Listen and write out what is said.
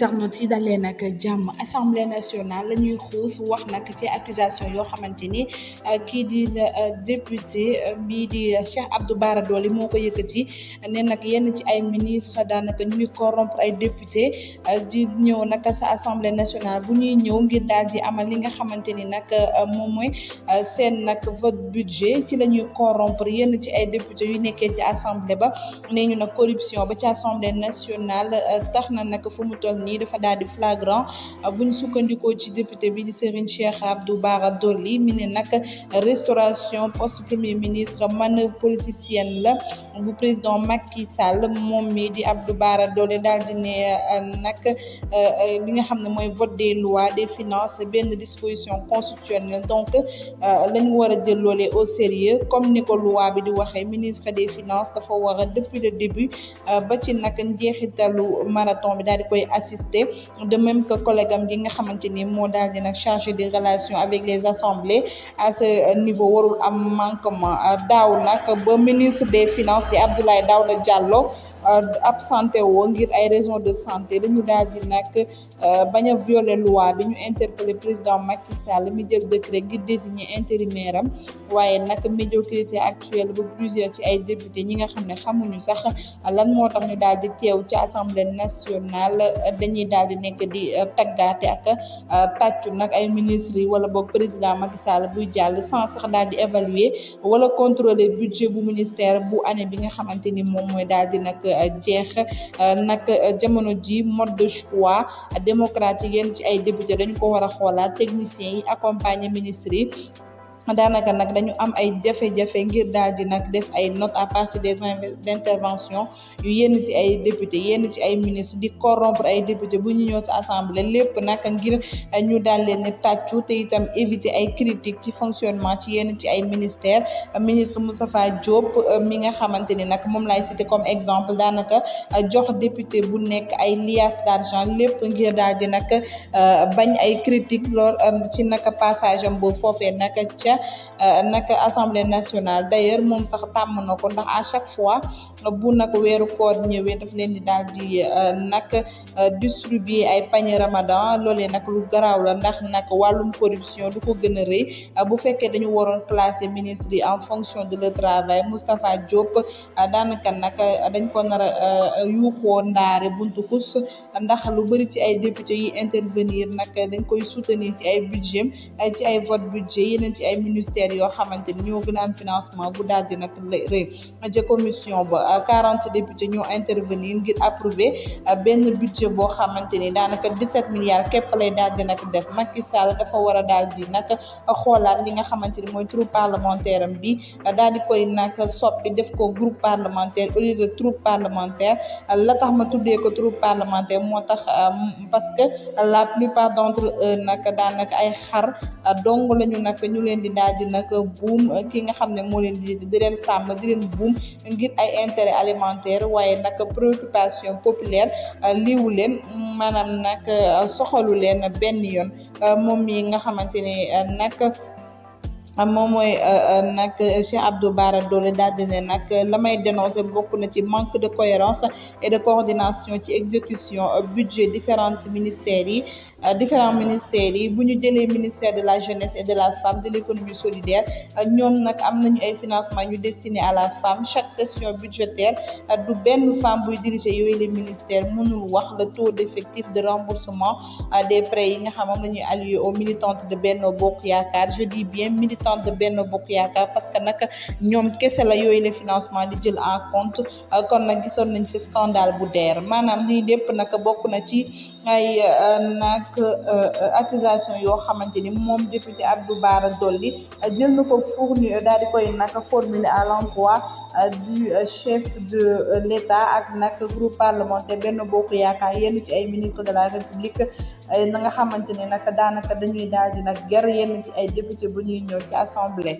internautes yi dalee nag jàmm assemblée nationale la ñuy xuus wax nag ci accusation yoo xamante ni kii di député bii di Cheikh Abdou Bara Dolly moo ko yëkkati ne nag yenn ci ay ministre daanaka ñu ngi corrompre ay député di ñëw nag sa assemblée nationale bu ñuy ñëw ngir daal di amal li nga xamante ni nag moom mooy seen nag vote budget ci la ñuy corrompre yenn ci ay député yu nekkee ci assemblée ba nee ñu nag corruption ba ci assemblée nationale tax na nag fu mu toll nii dafa daal di flagrant buñ sukkandikoo ci député bi di Serigne Cheikh Abdou Bara Dolly mi ne nag restauration poste premier ministre manœuvre politicienne la bu président Macky Sall moom mi di Abdou Bara Dolly daal di ne nag li nga xam ne mooy vote des lois des finances benn disposition constitutionnelle donc lañu war a jël loolee au sérieux comme ni ko loi bi di waxee ministre des finances dafa war a depuis le début ba ci nag njeexitalu marathon bi daal di koy assister de même que collègue am gi nga xamante ni moo daal di nag chargé des relations avec les assemblées à ce niveau warul am manquement daaw nag ba ministre des finances di Abdoulaye Daouda Diallo absenté woo ngir ay raisons de santé dañu daal di nag bañ a violer loi bi ñu interpellé président Macky Sall mi jël décret ngir désigner intérimaire am waaye nag médiocrité actuelle bu plusieurs ci ay député ñi nga xam ne xamuñu sax lan moo tax ñu daal di teew ci assemblée nationale dañuy daal di nekk di taggaate ak tàccu nag ay ministres yi wala boog président Macky Sall buy jàll sans sax daal di évaluer wala contrôler budget bu ministère bu année bi nga xamante ni moom mooy daal di nag jeex nag jamono ji mode de choix démocratique yenn ci ay député dañu ko war a xoolaat techniciens yi accompagner ministres yi daanaka nag dañu am ay jafe-jafe ngir daal di nag def ay notes à partir des interventions yu yenn ci ay député yenn ci ay ministres di corrompre ay député bu ñu ñëw ci assemblée lépp nag ngir ñu daal leen ne tàccu te itam éviter ay critiques ci fonctionnement ci yenn ci ay ministères ministre Moustapha Diop mi nga xamante ni nag moom lay citer comme exemple daanaka jox député bu nekk ay liasses d'argent lépp ngir daal di nag bañ ay critiques lors ci nag passage am boobu foofee nag ca nag assemblée nationale d'ailleurs moom sax tàmm na ko ndax à chaque fois bu nag weeru koor ñëwee daf leen di daal di nag distribuer ay panier ramadan loolee nag lu garaaw la ndax nag wàllum corruption du ko gën a rëy bu fekkee dañu waroon classer ministre yi en fonction de leur travail Moustapha Diop daanaka nag dañ ko nar a yuuxoo ndaare buntu kus ndax lu bëri ci ay député yi intervenir nag dañ koy soutenir ci ay budget ci ay vote budget yeneen ci ay ministères yoo xamante ni ñoo gën a am financement bu daal di nag rëy ca commission ba 40 députés ñoo intervenir ngir approuver benn budget boo xamante ni daanaka 17 milliards képp lay daal di nag def Macky Sall dafa war a daal di nag xoolaat li nga xamante ni mooy troupe parlementaire am bi daal di koy nag soppi def ko groupe parlementaire au lieu de troupe parlementaire la tax ma tuddee ko troupe parlementaire moo tax parce que la plupart d'entre eux nag daanaka ay xar dong lañu nag ñu leen di daal di nag buum ki nga xam ne moo leen di leen sàmm di leen buum ngir ay intérêt alimentaire waaye nag préoccupation populaire liiwu leen maanaam nag soxalu leen benn yoon moom yi nga xamante ne nag moom mooy nag Cheikh Abdou Bara Dolly daal di ne nag la may dénoncer bokk na ci manque de cohérence et de coordination ci exécution budget différents ministères yi bu ñu jëlee ministère de la jeunesse et de la femme de l'économie solidaire ñoom nag am nañu ay financement ñu destiné à la femme chaque session budgétaire du benn femme buy diriger yooyu les ministères mënul wax le taux d'effectif de remboursement des prêts yi nga xam moom la ñuy alloué aux militantes de Benno Bokk Yaakaar je dis bien militante de Benno Bokk Yaakaar parce que nag ñoom kese la yooyu le financement di jël en compte kon nag gisoon nañ fi scandale bu deer maanaam lii lépp nag bokk na ci ay nag accusation yoo xamante ni moom député Abdou Bara Dolly jël na ko fournir daal di koy nag formuler à l'endroit du chef de l'État ak nag groupe parlementaire Benno Bokk Yaakaar yenn ci ay ministre de la République na nga xamante ni nag daanaka dañuy daal di nag ger yenn ci ay député bu ñuy ñëw ci assemblée